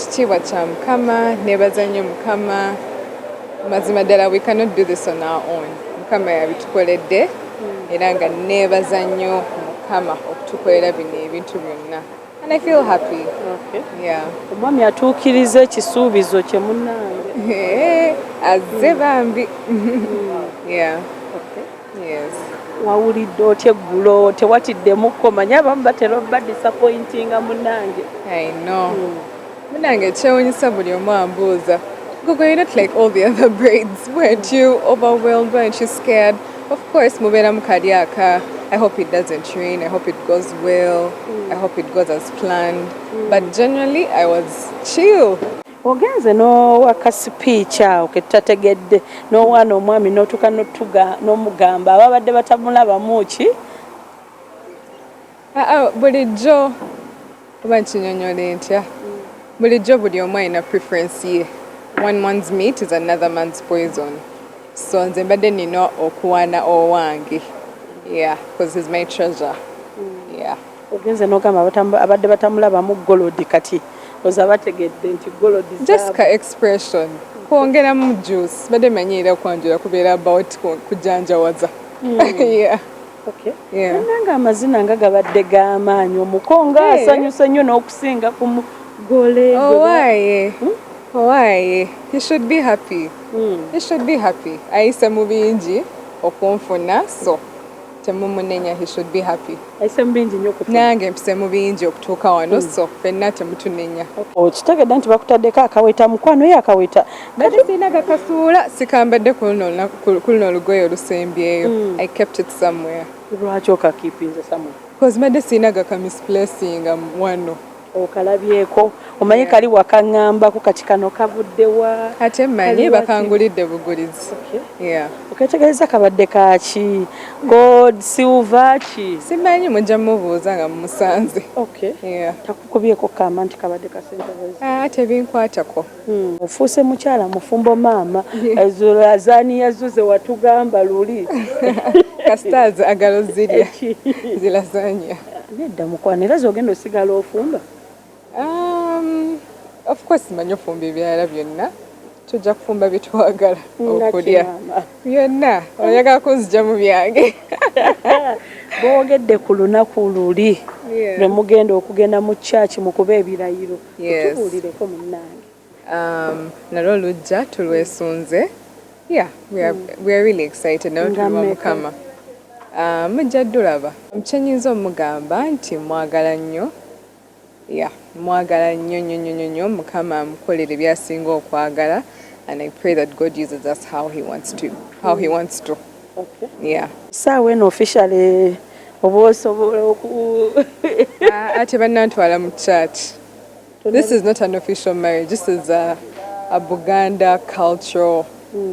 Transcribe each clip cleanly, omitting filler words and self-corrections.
Kitiibwa kya Mukama, nebaza nnyo Mukama. Mazima ddala, we cannot do this on our own. Mukama yabitukoledde, era nga nebaza nnyo Mukama okutukolera bino ebintu byonna, and I feel happy. Yeah. Omwami atuukiriza ekisuubizo kye, munnange. Eh, azze bambi, yeah. Yes. Wawulidde otya eggulo? Tewatiddemukko? Manye abamu batera oba disappointinga, munnange. I know. Munange, kyewunyisa buli omu ambuuza, "Gogo, you're not like all the other braids. Weren't you overwhelmed? Weren't you scared?" Of course, mubeera mu kalyaka. I hope it doesn't rain. I hope it goes well. I hope it goes as planned. But generally, I was chill. Ogenze n'owaka speech awo ketutategedde n'owaana omwami n'otuuka n'omugamba ababadde batamulabamu ki? Ah, ah, bulijjo oba nkinyonyola ntya, bulijjo buli omu alina preference ye. One man's meat is another man's poison. So nze mbadde nina okuwaana owange, yeah, because he's my treasure, yeah. Ogenze n'ogamba abadde batamulabamu gold, kati oza bategedde nti gold. Just ka expression, kwongeramu juice. Badde manyi era okwanjula kubeera about kujanjawaza, yeah. Yeah. Nange amazina nga gabadde g'amaanyi, omukonga asanyuse nnyo n'okusinga ku mugole. Owaaye, owaaye, he should be happy. He should be happy. Ayise mu bingi okunfuna, so temumunenya. He should be happy. Ayise mu bingi nnyo okufuna. Nange mpise mu bingi okutuuka wano, so ffenna temutunenya. Okitegedde nti bakutaddeko akaweta, mukwano ye akaweta? Badde sirina gakasuula, sikambadde ku luno olugoye olusembyeyo. I kept it somewhere. Lwaki okakeepinze somewhere? Because mbadde sirina gakamisplacinga wano. Okalabyeko, omanyi kali wakaŋŋambako, kati kano kavuddewa? Ate mmanyi. Kali waki? Bakangulidde bugulizi, yeah. Oketegereza kabadde kaki? Gold, silver, ki? Simanyi, mujja mubuuza nga mumusanze. Yeah. Takukubyeko kama nti kabadde kasente bwezi? Ah, tebinkwatako. Ofuuse mukyala mufumbo, maama. Ezo lasagna zo ze watugamba luli. Kasita agalo zirya. Eki? Zi lasagna. Nedda mukwano, era zogenda osigala ofumba? Of course manyi ofumba ebirala byonna. Tujja kufumba byetwagala okulya. Maama. Byonna oyagala kunzija mu byange. Boogedde ku lunaku luli lwe mugenda okugenda mu kyaki mukuba ebirayiro. Yes. Tubuulireko, munnange. Nalwo lujja, tulwesunze. Yeah, we are really excited. Nalwo Nga tulwa mmeka? Mukama. Mujja ddulaba. Kyenyinza omugamba nti mwagala nnyo, yeah, mwagala nnyo nnyo nnyo nnyo nnyo. Mukama amukolere byasinga okwagala, and I pray that God uses us how he wants to. Yeah. Saawa eno officially oba osobola oku Ah, ate bannantwala mu church. This is not an official marriage. This is a Buganda cultural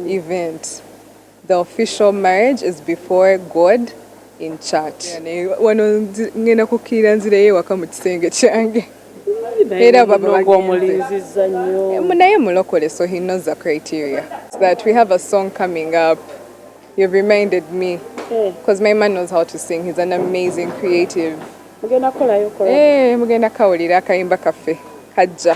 event. The official marriage is before God in church. Wano ngenda kukkirira nzireyo ewaka mu kisenge kyange. Era baba bagenze. Omulinzizza nnyo. Naye mulokole, so he knows the criteria. So that we have a song coming up. You've reminded me. Because my man knows how to sing. He's an amazing creative. Mugenda kukolayo kola? Eh, mugenda kawulira akayimba kaffe kajja.